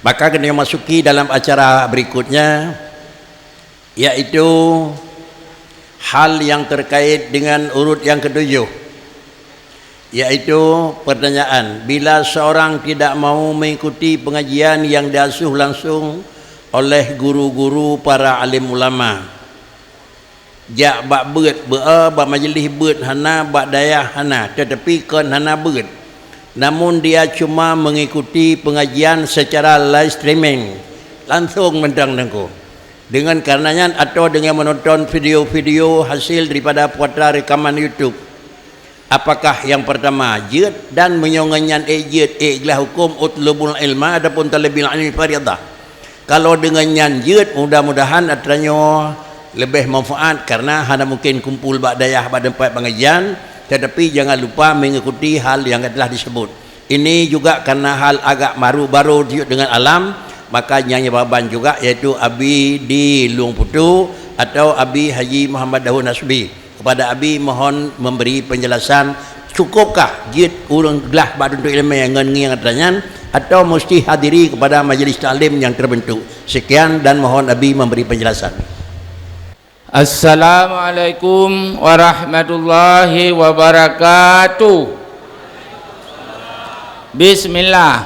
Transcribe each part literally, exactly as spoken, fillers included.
Maka keuneuk masuki dalam acara berikutnya, yaitu hal yang terkait dengan urut yang ketujuh, yaitu pertanyaan, bila seorang tidak mau mengikuti pengajian yang diasuh langsung oleh guru-guru para alim ulama, jak bak beuet, beu-, bak majlis beuet hana, bak dayah hana, tetapi kon hana beuet. Namun dia cuma mengikuti pengajian secara live streaming, langsung mantong Teungku. Dengan karenanya atau dengan menonton video-video hasil daripada putra rekaman YouTube. Apakah yang pertama jeuet, dan meunyoe ngon nyan ék jeuet, ék glah huköm utlubul ilma ataupun talabil ilmi faridah? Kalau deungon nyan jeuet, mudah-mudahan atra nyoe leubeh manfaat, karena hana mungkin kumpul bak dayah bak teumpat pengajian, tetapi jangan lupa mengikuti hal yang telah disebut. Ini juga karena hal agak baru-baru jeuet deungon alam, maka nyang jawaban juga, yaitu Abi di Lueng Putu atau Abi Haji Muhammad Dahun Hasbi. Kepada Abi mohon memberi penjelasan, cukupkah jeuet ureuëng glah bak tuntut ileumèe ngon ngieng atra nyan, atau mesti hadiri kepada majlis taklim yang terbentuk? Sekian dan mohon Abi memberi penjelasan. Assalamualaikum warahmatullahi wabarakatuh. Bismillah.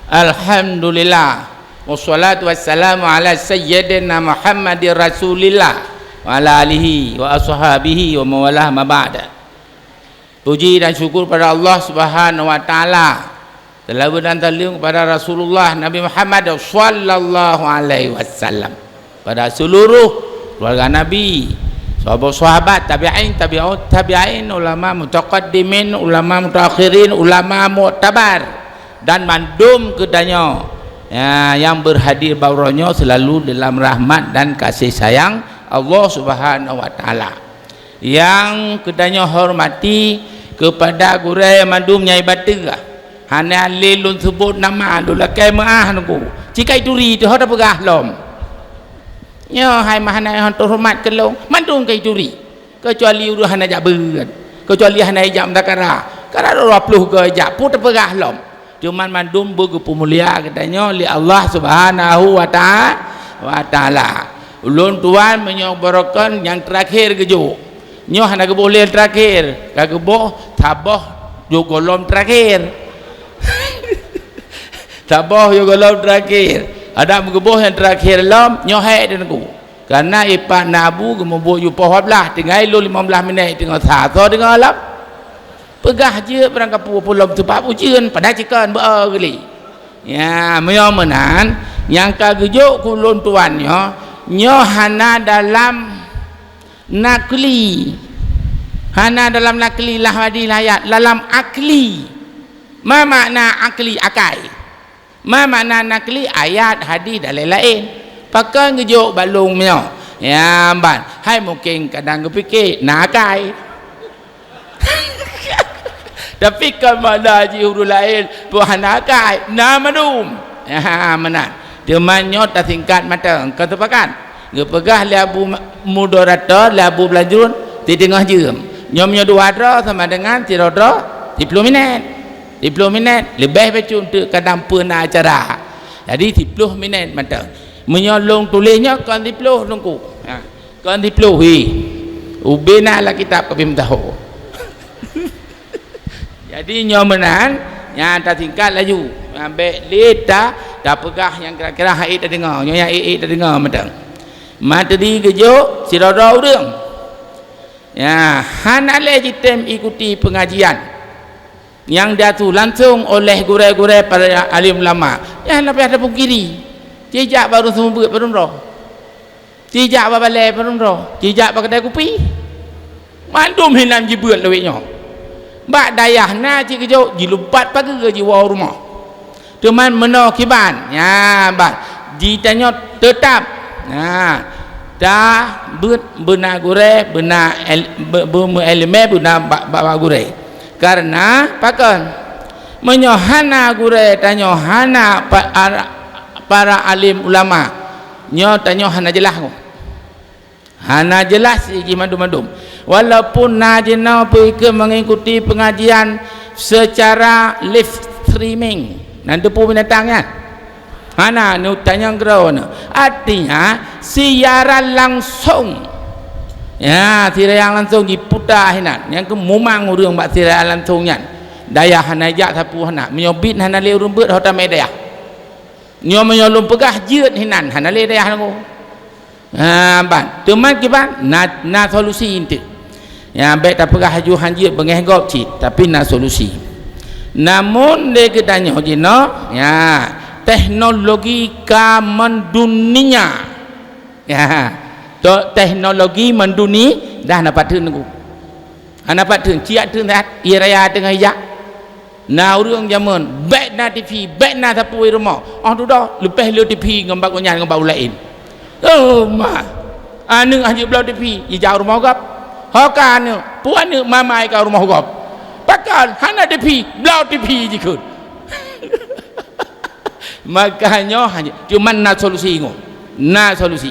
Alhamdulillah. Wassalatu wassalamu ala sayyidina Muhammadir Rasulillah wa ala alihi wa ashabihi wa mawalah, ma ba'da. Puji dan syukur pada Allah Subhanahu wa Taala. Selawat dan salam kepada Rasulullah Nabi Muhammad sallallahu alaihi wasallam. Pada seluruh keluarga Nabi, sahabat-sahabat, tabi'in, tabi'ut tabi'in, ulama mutaqaddimin, ulama mutaakhirin, ulama muktabar, dan mandum geutanyoe, ya, nyang berhadir bak uroe nyoe selalu dalam rahmat dan kasih sayang Allah Subhanahu wa Taala. Nyang geutanyoe hormati kepada gurèe mandum nyang ibateue. Hana lé lôn seubut nama, lôn lakèe meu'ah Teungku. Ci ka ituri teuh ho tapeugah lom. Nyoe hai meuhana nyang teuhoreumat keu lôn, mandum ka ituri. Keucuali ureuëng hana jak beuet, keucuali hana ijak meutakara. Karena dua ploh goe ijak, peue tapeugah lom. Cuman mandum beugeupeumulia geutanyoe lé Allah Subhanahu wa ta-, wa Taala. Ulôn tuan meunyoe barokon nyang terakhir geujok. Nyoe hana geuboh lé terakhir, ka geuboh saboh yoh gohlom terakhir. Saboh yoh gohlom terakhir. Adak meugeuboh nyang terakhir lom, nyoe hék Teungku. Karena ipat na abu geumubuet yupoh dua blah, tinggai lôn lima blah minèt teungoh sa, so deungoe lom. Peugah jeuet barang kapeue pulom teubab ujeuen, padahai cikon beu-e geuli. Ya, meunyoe meunan, nyang ka geujok keu ulôn tuan nyoe, nyoe hana dalam nakli. Hana dalam nakli lah hadis lah ayat, dalam akli. Ma makna akli? Akai. Ma makna nakli? Ayat, hadis dan laén-laén. Pakon geujok bak lôn meunyoe? Ya, ban. Hai mungken kadang geupike, na akai. Tapi kon makna jih ureuëng laén, peue hana akai, na mandum. Ya, meunan. Teuma nyoe tasingkat mantong, kon teupakat. Geupeugah lé Abu Ma-, Mudarator, lé Abu Blanjrun, siteungoh jeuem. Nyoe meunyoe dua droe sama dengan sidroe droe, siploh minèt. Siploh minèt, leubeh bacut teuk kadang peue na acara. Jadi, siploh minèt mantong. Meunyoe lôn tuléh nyoe kon siploh Teungku. Ha, kon siploh, hi. Ubé na lam kitab ka pi meusaho. Jadi, nyoe meunan, nyan tasingkat laju. Nyan bèk lé ta-, tapeugah nyang kira-kira han ék tadeungoe. Nyoe nyang ék-ék tadeungoe mantong. Materi geujok sidroe-droe ureuëng. Ya, hana lé jitem ikuti pengajian nyang diatu langsung oleh gurèe-gurèe para alim ulama. Nyan hana payah tapungkiri. Ci jak bak ureuëng seumeubeuet padum droe. Ci jak bak balèe padum droe. Ci jak bak keudè kupi. Mandum hinan jibeuet lawét nyoe. Bak dayah na cit geujok, jilumpat pageue jiwoe u rumoh. Teuma meunoe kiban, nyan ban, jitanyoe teutab, na, tabeuet beuna gurèe, beuna el-, be-, beumeuileumèe, beuna bak, bak, bak gurèe. Kareuna pakon? Meunyoe hana gurèe tanyoe, hana pa-, ara-, para alim ulama, nyoe tanyoe hana jeulaih. Hana jeulaih jih mandum-mandum. Walaupun na jinoe peu ikeu mengikuti pengajian secara live streaming. Nan teupeu binatang nyan. Hana, nyoe tanyong keudroe nyoe. Artinya, siaran langsung. Ya, siaran langsung jiputa hinan. Nyang keu mumang ureuëng bak siaran langsung nyan. Dayah hana jak sapeue hana. Meunyoe bit hana lé ureuëng beuet, ho tamé dayah. Nyoe meunyoe lôn peugah jeuet hinan, hana lé dayah lagoe. Ha, ban. Teuma kiban, na, na solusi eunteuk. Ya, bék tapeugah laju hanjeuet beungéh gob cit, tapi na solusi. Namun lé geutanyoe jinoe, ya, teknologi ka mendunia. Ya, to-, teknologi menduni dah na patheun nunggu. Hana pat theun, ciyak theun that, ie raya teungoh ijak. Na ureuëng jameun, bék na T V, bék na sapeue i rumoh. Oh dudoe, leupeh le T V ngon bak nyan ngon bak laén. Oh ma, aneuëk hanjeuet bloe T V, ijak rumoh gob. Ho ka aneuëk, peue aneuëk mamai ka rumoh gob. Pakon hana T V, bloe T V jikheun. Maka nyoe hanya, cuman na solusi ngo. Na solusi.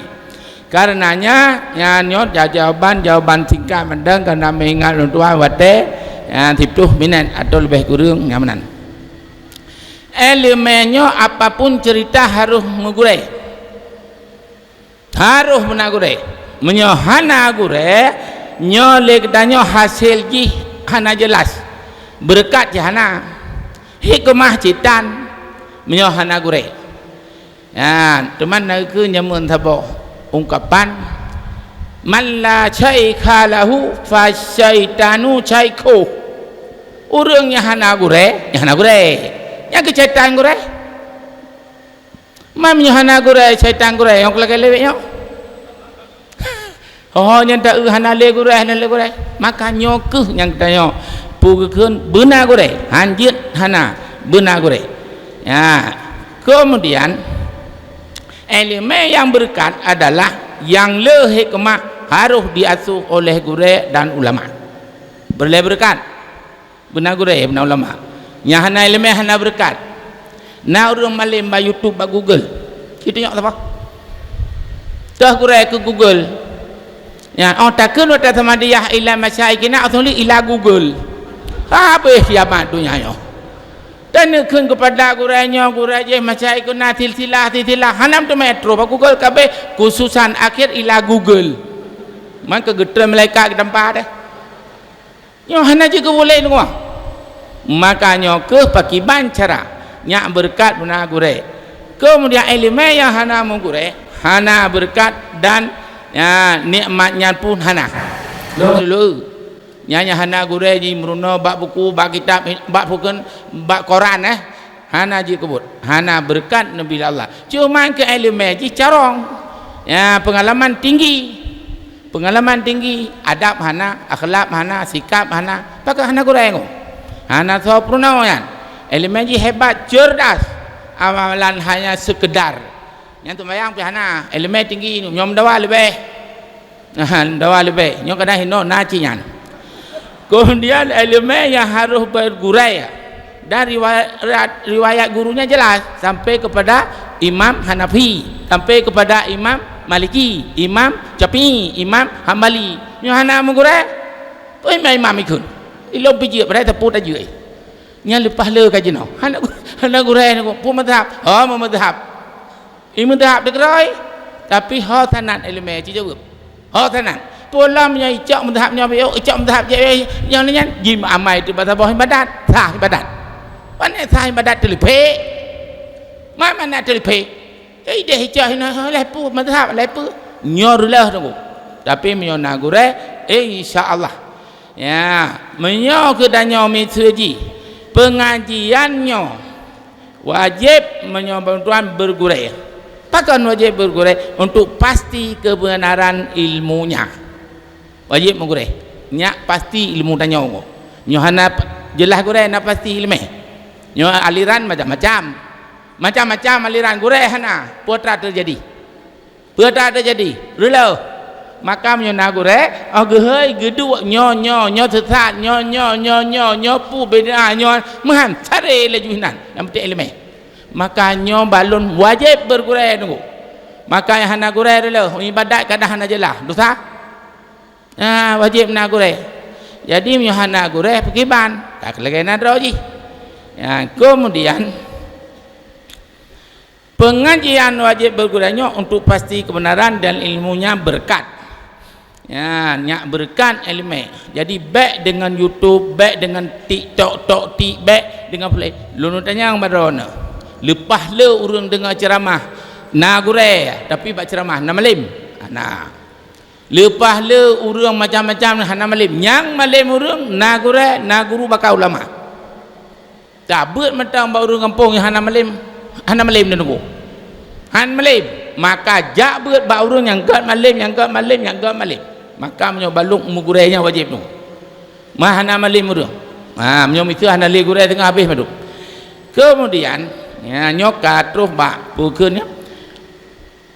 Karenanya, nyan nyoe ja-, jawaban, jawaban singkat mantong, karena meuingat lôn tuan watée, ya, siploh minét atau leubeh kureueng nyang meunan. Iéleumé nyoe apapun cerita harôh meugurée. Harôh beuna gurée. Meunyoe hana gurée, nyoe lé geutanyoe hasé jih hana jeulaih. Beureukat jih hana. Hikmah cit tan meunyoe hana gurée. Nyan, teuma na geukheun jameun saboh ungkapan, "Man la syaikha lahu, fasyaitanu syaikhuh." Ureuëng nyang hana gurée, nyang hana gurée. Nyang keu syaitan gurée. Man meunyoe hana gurée, syaitan gurée, nyang keu lagée lewet nyoe. Ho-ho nyang ta-eu hana lé gurée, hana lé gurée. Maka nyoe kheueh nyang geutanyoe peue geukheun beuna gurée, hanjeuet hana beuna gurée. Ya. Kemudian, iéleumé nyang beureukat adalah nyang le hikmah harôh jiasoe oleh gurée dan ulama. Peureulée beureukat. Beuna gurée, beuna ulama. Nyang hana iéleumé hana beureukat. Na ureuëng malém bak YouTube, bak Google. Itu nyok saboh. Toh gurée keu Google. Ya, oh takheun watée samadiyah ila masyaikina, asli ila Google. Habéh kiamat donya nyoe. Taneukheun keupada gurée nyoe, gurée jih masyaikuna silsilah, silsilah. Hana meuteumé troh bak Google kabéh, khususan akhir ila Google. Man keu geutrön malaikat geutampa deh. Nyoe hana jeuet keu ulée nyoe. Maka nyoe kheueh pakiban cara nyak beureukat beuna gurée. Keumudian iéleumé nyang hana meugurée, hana beureukat dan, ya, nikmat nyan pun hana. Dulu, nyan nyang hana gurée jimeurunoe bak buku, bak kitab, bak bukeuen, bak koran, eh. Hana jeuet keu buet, hana beureukat neubi lé Allah. Cuma keu iéleumé jih carông. Ya, peungalaman tinggi. Peungalaman tinggi, adab hana, akhlak hana, sikap hana, pakon hana gurée ngo. Hana soe peurunoe nyan. Iéleumé jih hebat, cerdas. Amalan hanya sekedar. Nyang teumayang pih hana, iéleumé tinggi, nyoe meudawa leubeh. Aha, dawa leubeh. Nyoe kadang hinoe na ci nyan. Keumudian iéleumé nyang harôh beugurée dan riwayat, riwayat gurunya jeulaih sampai keupada Imam Hanafi, sampai keupada Imam Maliki, Imam Syafi'i, Imam Hambali. Nyoe hana meugurée, peue imam-imam ikheun. Ilôn pih jeuet padahai teupeu tajeuet. Nyan leupah le ka jinoe. Hana, hana gurée nyoe, peue mazhab? Oh, meumazhab. I meudhab dikeurôi, tapi ho sanad iéleumé ci jaweueb. Ho sanad. Peue lom nyoe icok meudhab nyoe, icok meudhab jih, nyoe nyan jimeuamai teuh bak saboh ibadat, sah ibadat. Pane sah ibadat teulipék? Ma mana teulipék? Ideh icok hinoe lhée peue meudhab, lhée peue. Nyoe reuloh teungku. Tapi meunyoe na gurée, insya Allah. Ya, meunyoe keu tanyoe miseue jih, peungajian nyoe wajéb meunyoe bantuan beugurée. Pakon wajéb beugurée? Untuk pasti keubeunaran ilmunya. Wajéb meugurée. Nyak pasti ilmu tanyoe. Nyoe hana p-, jeulaih gurée na pasti iéleumé. Nyoe aliran macam-macam. Macam-macam aliran gurée hana, peue teujadi. Peue teujadi? Reuloh. Maka meunyoe na gurée, oh geuhôi geuduek nyoe, nyoe, nyoe sesat, nyoe, nyoe, nyoe, nyoe, nyoe peue beda nyoe, meuhan saré laju inan nyang penting iéleumé. Maka nyoe balon wajéb beugurée teungku. Maka nyang hana gurée reuloh, ibadat kadang hana jeulaih, dosa. Nah, wajéb na gurée. Jadi meunyoe hana gurée, peukiban, ka lagée na droe jih. Ya, keumudian Pengajian wajéb beugurée nyoe untuk pasti kebenaran dan ilmunya berkat. Ya, nyak berkat iéleumé. Jadi bék deungon YouTube, bék deungon TikTok, tok tik, bék deungon play. Lôn tanyong bak droeneuh. Leupah le ureuëng deungon ceramah, na gurée, tapi bak ceramah na malem. Na. Leupah le ureuëng macam-macam hana malem. Nyang malem ureuëng na gurée, na guru baka ulama. Tabeuet mantong bak ureuëng gampông nyang hana malem, hana malem neutunggu. Hana malem, maka jak beuet bak ureuëng nyang gét malem, nyang gét malem, nyang gét malem. Maka meunyoe balok meugurée nyan wajéb tu. Mah hana malem ureuëng. Ha, meunyoe miseue hana lé gurée teungoh habéh padub. Kemudian, ya, nyoe ka troh bak peue kheun nyan.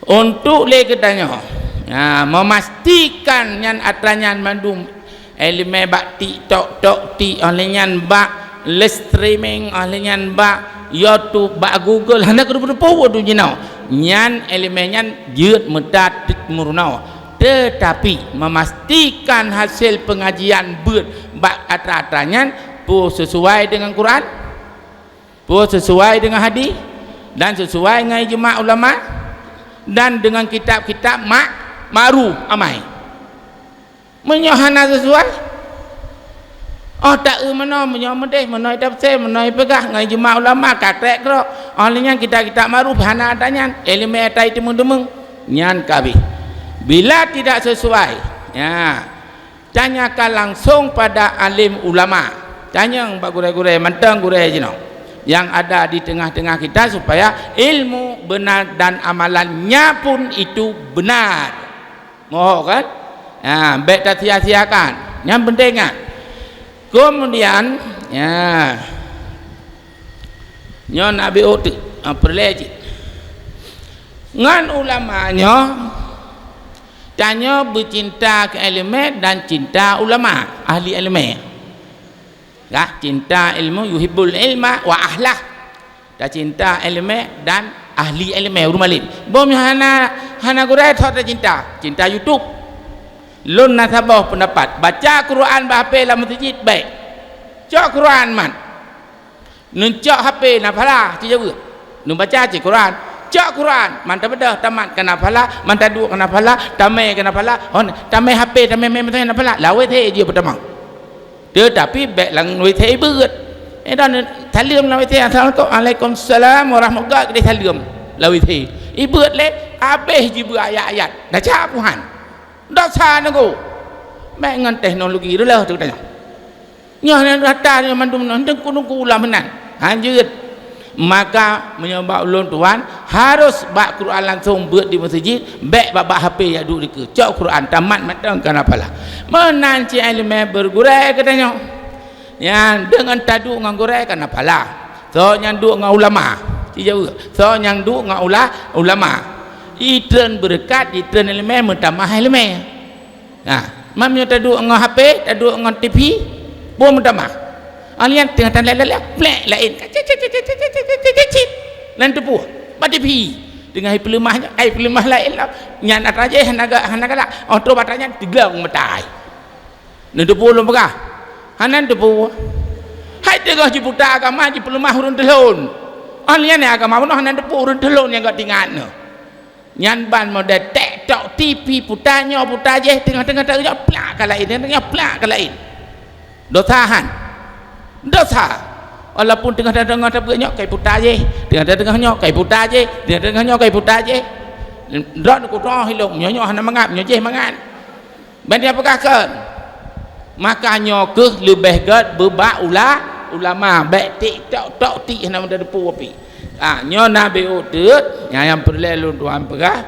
Untuk lé geutanyoe, ha, memastikan nyan atra nyan mandum iéleumé bak TikTok, tok tik, óh lheueh nyan bak live streaming, óh lheueh nyan bak YouTube, bak Google, hana keudeuh-keudeuh peue jinoe. Nyan iéleumé nyan jeuet meutat meurunoe. Tetapi memastikan hasil pengajian beuet bak atra-atra nyan peue sesuai dengan Quran, peue sesuai dengan hadis dan sesuai dengan ijma ulama dan dengan kitab-kitab mak-, ma'ruf amai. Meunyoe hana sesuai, oh, ta-eu meunoe, meunyoe meudeh, meunoe tafsir, meunoe peugah ngon ijma ulama, ka trek keudroe. Óh lheueh nyan kitab-kitab ma'ruf hana atra nyan, iéleumé atra teumeudeungoe, nyan ka habéh. Bila tidak sesuai, ya, tanyakan langsung pada alim ulama. Tanyong bak gurée-gurée mantong gurée jinoe nyang ada di teungoh-teungoh kita supaya ilmu benar dan amalannya pun itu benar. Moho kan? Ha, bék tasia-siakan. Nyang penting kan? Kemudian, ya, nyoe Nabi Uti, ha, peureulée cit. Ngon ulama nyoe, tanyoe beucinta keu iéleumé dan cinta ulama, ahli iéleumé. Kah, cinta ilmu, yuhibbul ilma wa ahlah. Tacinta iéleumé dan ahli iéleumé, ureuëng malem. Bom hana, hana gurée, thot tacinta, cinta YouTube. Lôn na saboh peundapat, baca Quran bak H P lam meuseujid bék. Cok Quran mat. Neucok H P na pahala, ci jaweueb. Neubaca cit Quran. Cok Quran, mantong beudôh tamat kana pahala, mantong duek kana pahala, tamé kana pahala, hon, tamé H P, tamé mé, mé kana pahala. Lawét he jih peutamong. Teutapi bék lam W C ibeuet. Eh, dan saleuem lam W C, "Assalamualaikum." "Waalaikumsalam warahmatullahi wabarakatuh." Saleuem lam W C. Ibeuet lé, habéh jibeuet ayat-ayat. Dah cak puhan. Dosa nunggu. Bék ngon teknologi dulu tu tanya. Nyoe nyang rata nyoe mandum nyoe teungku-teungku ulama meunan. Hanjeuet. Maka meunyoe bak ulôn tuan, harus bak Quran langsung beuet di meuseujid, bék bak-bak H P jak duek dikeue. Cok Quran tamat mantong kana pahala. Meunan cit iéleumé beugurée geutanyoe. Nyan deungon taduek ngon gurée kana pahala. Soe nyang duek ngon ulama, ci jaweueb. Soe nyang duek ngon ula-, ulama. Itreun beureukat, itreun iéleumé, meutamah iéleumé. Nah, mam nyoe taduek ngon H P, taduek ngon T V, boh meutamah. Alien teungoh tan lé-lé, plek laén. Cit, cit, cit. Nan teupeue, bak T V. Teungoh ipeuleumah nyoe, ai peuleumah laén lah. Nyan atra jih hana ga-, hana galak. Oh, trok bak atra nyan teuglong meutai. Nan teupeue lôn peugah. Hana teupeue. Hai teungoh jiputa agama, jipeuleumah ureuëng teulon. Alien agama bunoe hana teupeue ureuëng teulon nyang gak tingat nyoe. Nyan ban model TikTok, T V, puta nyoe, puta jih, teungoh-teungoh taeu nyoe, plak ka laén, teungoh nyoe, plak ka laén. Dosa han? Dosa. Walaupun teungoh-teungoh tabeuet nyoe, kai puta jih, teungoh-teungoh nyoe, kai puta jih, teungoh-teungoh nyoe, kai puta jih. Droe kutoh ilong, nyoe, nyoe hana mangat, nyoe jih mangat. Ban dia peugah kheun, maka nyoe kheueh leubeh gét beubak ula-, ulama, bék TikTok, tok tik hana meuteupeu api. Ah, nyoe na B O teuk, nyang, nyang peureulée lôn tuan peugah.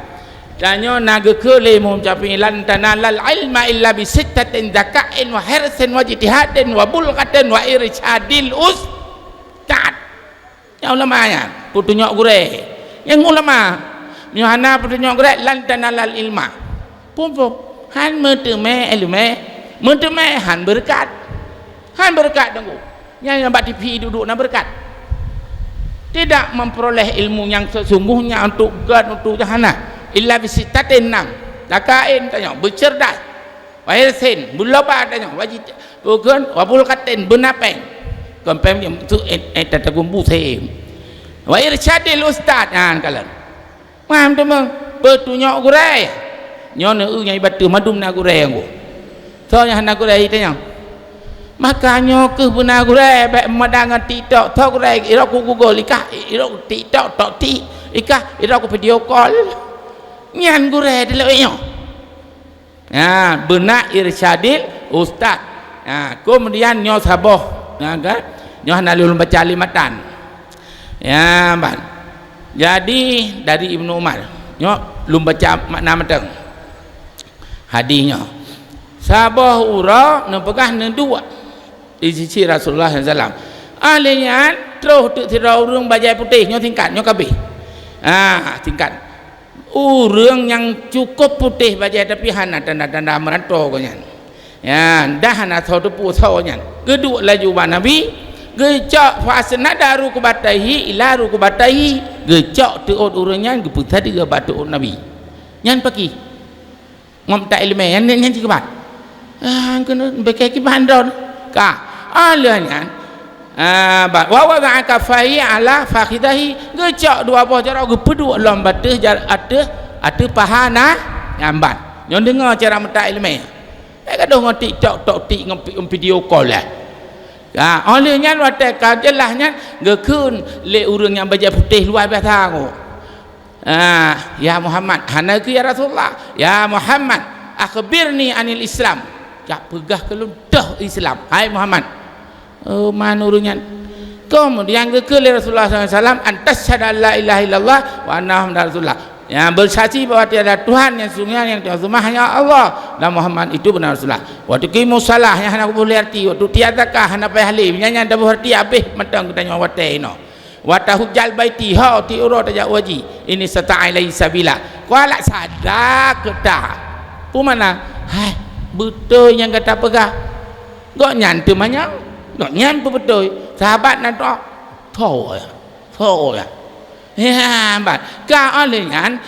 Dan nyoe na geukheun lé Imam Syafi'i, "Lan tanalal ilma illa bi sittatin, dzaka'in wa hirsin wa ijtihadin wa bulghatin wa irsyadil ustad." Nyang ulama nyan, peutunyok gurée. Nyang ulama, nyoe hana peutunyok gurée, lan tanalal ilma. Phom-phom, han meuteumé iéleumé, meuteumé han beureukat. Han beureukat deungoe. Nyang, nyang bak T V duek-duek na beureukat. Tidak memperoleh ilmu yang sesungguhnya untuk gét, untuk jahanam. Illa bisittatin nam. Dzaka'in tanyoe, beuceurdas. Wa hirsin, beuloba tanyoe, wajib Bukan, wa bulghatin, beuna péng. Kon péng tu, eh, eh, tata gumbu sem. Wa irsyadil ustad, ha, kalon. Paham tu meuh? Peutunyok gurée. Nyoe neu nyang ibateue mandum na gurée nyang go. Soe nyang hana gurée itanyong. Maka nyoe keuh beuna gurée, bék meudang ngon TikTok. Soe gurée, irok ku Google, ikah, irok TikTok, tok tik, ikah, irok ku video call. Nyan gurée dilewat nyoe. Ha, beuna irsyadil ustad. Ha, kemudian nyoe saboh, ha, kan? Nyoe hana lôn baca lé matan. Ya, ban. Jadi, dari Ibnu Umar. Nyoe lôn baca makna mantong hadis nyoe. Saboh uroe neupeugah neuduek di sisi Rasulullah sallallahu alaihi wasallam. Ah, lheueh nyan, troh teuk sidroe ureuëng bajée putéh, nyoe singkat, nyoe ka abéh. Ah, singkat. Ureuëng nyang cukup putéh bajée tapi hana tanda-tanda meuranto geuh nyan. Ya, dah hana soe teupeu soe nyan. Geuduek laju bak Nabi, geucok, fa asnada rukbataihi ila rukbataihi, geucok teuôt ureuëng nyan geupeusadeue bak teuôt Nabi. Nyan pakri. Ngon mata iéleumé, nyan, nyan, nyan cit kiban. Ah, keuneuk beuke kiban droe. Ka. Ah, lheueh nyan. Ah, ba-, wa wada'a kaffaihi ala fakhidaihi, geucok dua boh jaroe geupeuduek lom bak ateueh jar-, ateueh, ateueh paha na-, nyan ban. Nyoe deungoe cara mata iéleumé. Eh, gadoh ngon TikTok, tok tik ngon pi-, ngon video call, eh. Ka, óh lheueh nyan watée ka jeulaih nyan geukheun lé ureuëng nyang bajée putéh luar biasa nyoe. Ah, "Ya Muhammad," hana keu "Ya Rasulullah." "Ya Muhammad, akhbirni anil Islam." Jak peugah keu lôn toh Islam, hai Muhammad. Oh, man ureuëng nyan. Kemudian geukheun lé Rasulullah sallallahu alaihi wasallam, "An tasyhada an la ilaha illallah wa anna Muhammadar Rasulullah." Ya, bersaksi bahwa tiada Tuhan yang sesungguhnya yang sembah hanya Allah dan Muhammad itu benar Rasulullah. Wa tuqimus shalah, nyang hana boh lé arti, wa tu'tiyaz zakah, hana payah lé, nyan nyang taboh arti habéh mantong geutanyoe watée inoe. Wa tahujjal baiti, ho, tiep uroe tajak haji. In istata'a ilaihi sabila. Qala sadaqta. Peue makna? Hai, beutôi nyang gata peugah. Gobnyan teumanyong, gobnyan peubeutôi. Sahabat na tho, tho ya, tho ya. Ya, ban. Ka óh lheueh nyan,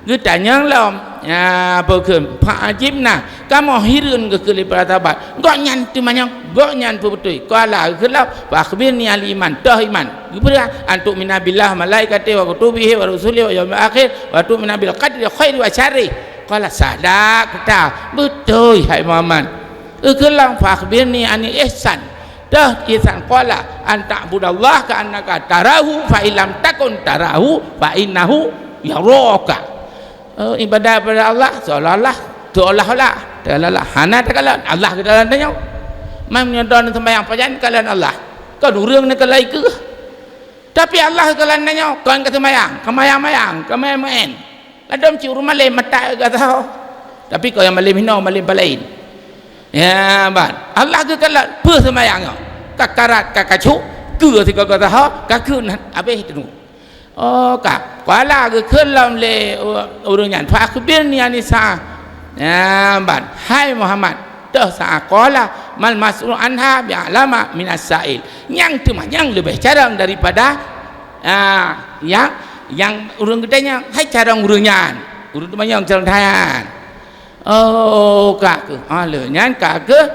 geutanyong lom, ya, bukon, fa ajibna, kamoe hireuen geukheun lé para sahabat. Gobnyan teumanyong, gobnyan peubeutôi. Qala geukheun lom, fa akhbirni anil iman, toh iman. Geupeugah, an tu'mina billahi wa malaikatihi wa kutubihi wa rusulihi wa yaumil akhir wa tu'mina bil qadri khairihi wa syarrihi. Qala sadaqta, beutôi hai Muhammad. Geukheun lom, fa akhbirni anil ihsan. Toh ihsan, qala an ta'budallaha ka'annaka tarahu, fa in lam takun tarahu, fa innahu yaraka. Oh, ibadah pada Allah seolah-olah, seolah-olah, seolah-olah hana takalon Allah geukalon tanyoe. Man meunyoe droeneuh seumayang pajan kalon Allah. Kon ureuëng neukalon keuh. Tapi Allah geukalon tanyoe, kon ka seumayang, ka mayang-mayang, ka maén-maén. Ladôm cit ureuëng malém mata gata. Tapi kon nyang malém hinoe, malém paleng. Ya, ban. Allah geukalon peue seumayang nyoe. Ka karat, ka kacok, keu sigoe gata, ka kheun habéh teungoh. Oh, ka. Qala geukheun lom lé u-, ureuëng nyan, "Fa akhbirni anis sa'ah." Ya, ban. Hai Muhammad, toh sa'ah? Qala mal mas'ul anha bi'alama minas sa'il. Nyang teumanyong leubeh carông daripada, ah, nyang, nyang ureuëng geutanyong. Hai carông ureuëng nyan. Ureuëng teumanyong carông that nyan. Oh, ka keuh. Ah, lheueh nyan ka keuh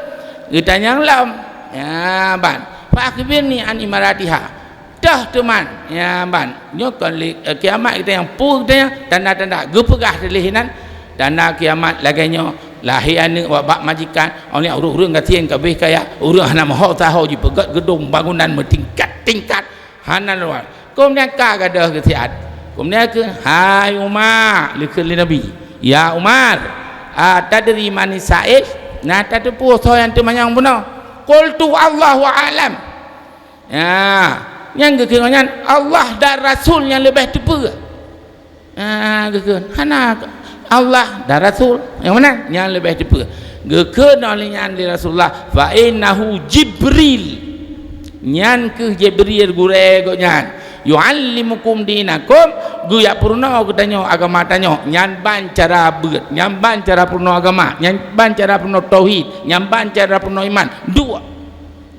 geutanyong lom. Ya, ban. Fa akhbirni an imaratiha. Toh teuma, ya, ban. Nyoe kon lé, eh, kiamat geutanyong, peue geutanyong, tanda-tanda. Geupeugah lé hinan, tanda kiamat lagée nyoe, lahé aneuëk bak majikan, oh, nyan ureuëng-ureuëng gasien ka abéh kaya, ureuëng hana meuho saho jipeugét geudong bangunan meutingkat-tingkat. Hana luwa. Keumudian ka gadôh geusiat. Keumudian kheun, "Hai Umar," geukheun lé Nabi, "Ya Umar, atadri manis sa'il?" Na tateupeue soe nyang teumanyong bunoe? Qultu, "Allahu a'lam." Ya, nyang geukheun nyan Allah dan Rasul nyang leubeh teupeue. Ah, geukheun, hana, Allah dan Rasul. Nyang mana? Nyang leubeh teupeue. Geukheun lom lé nyan lé Rasulullah, "Fa innahu Jibril." Nyan keuh Jibril gurée gobnyan. "Yu'allimukum dinakum," geujak peurunoe geutanyoe agama tanyoe. Nyan ban cara beuet, nyan ban cara peurunoe agama, nyan ban cara peurunoe tauhid, nyan ban cara peurunoe iman. Dua.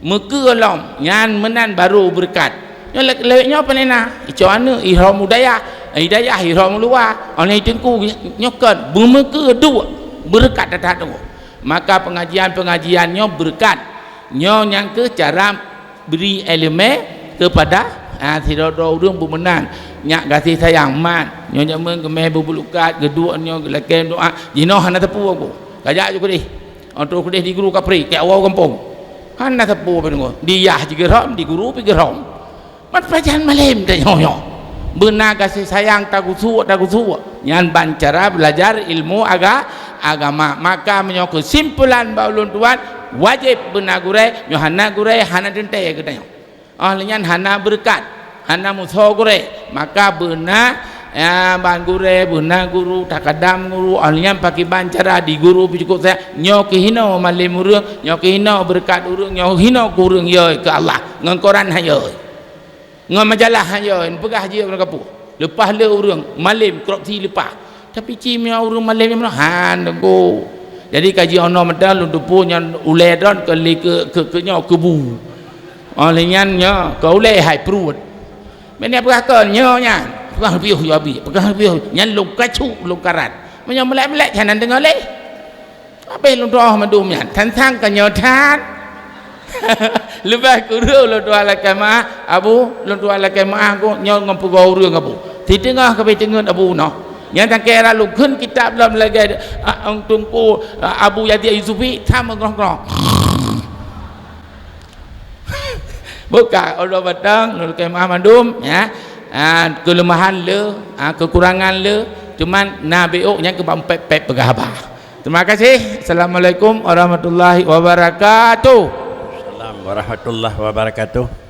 Meukeue lom, nyan meunan barô beureukat. Nyoe lé-, lewat nyoe pane na, icok aneuëk, ihrom u dayah, i dayah ihrom u luwa, óh lheueh teungku nyoe kon, beumeukeue duek, beureukat that-that teungku. Maka pengajian-pengajian nyoe beureukat. Nyoe nyang keuh cara bri iéleumé keupada Ah, sidroe-droe ureuëng beumeunang nyak gaséh sayang mat. Nyoe jameun geumeh beubulukat, geuduek nyoe geulakée doa. Jinoe hana teupeu aku. Kajak ju keudeh. Untuk keudeh di guru kapreh, keu awak gampông. Hana teupeu beungoh. Di yah jigeurhom, di guru pi geurhom. Mat pajan malem tanyoe nyoe. Beuna gaséh sayang tagusuek, tagusuek. Nyan ban cara belajar ilmu aga-, agama. Maka meunyoe keusimpulan bak ulôn tuan, wajéb beuna gurée, nyoe hana gurée, hana teuntée geutanyoe. Oh lheueh nyan hana beureukat, hana musoh gurée, maka beuna, ya, ban gurée, beuna guru, takadam guru, oh lheueh nyan pakiban cara di guru pih cukôp sayang. Nyoe keuhinoe malem ureuëng, nyoe keuhinoe beureukat ureuëng, nyoe hinoe keu ureuëng yôi keu Allah. Ngon koran han yôi. Ngon majalah han yôi, peugah jih ureuëng kapu. Leupah le ureuëng, malem korupsi leupah. Tapi ci meunyoe ureuëng malem nyang meunoe, han teungku. Jadi kaji ono meudan lôn tupu nyan ulée don keu li keu, keu, keu nyoe keubu. Oh lheueh nyan nyoe keu ulée hai pruet. Meunyoe peugah kon nyoe nyan, peugah piôh yo abi, peugah piôh nyan lôn kacuk lôn karat. Meunyoe melek-melek hana deungoe lé. Abéh lôn tuoh mandum nyan, tantang ka nyoe that. Leubeh kureueng lôn tuoh lakée meuah, Abu, lôn tuoh lakée meuah ku nyoe ngon peugoe ureuëng Abu. Siteungoh kabéh teungeut Abu noh. Nyan tangke ra lôn kheun kitab lom lagée, ah, Teungku, ah, Abu Yazid Yusufi, tham meugroh-groh. Buka uroe batang, lôn lakée meuah mandum, ya. Ah, keuleumahan le, ah, keukurangan le, cuman na B O nyan keu bak pép-pép peugah haba. Terima kasih. Assalamualaikum warahmatullahi wabarakatuh. Salam warahmatullahi wabarakatuh.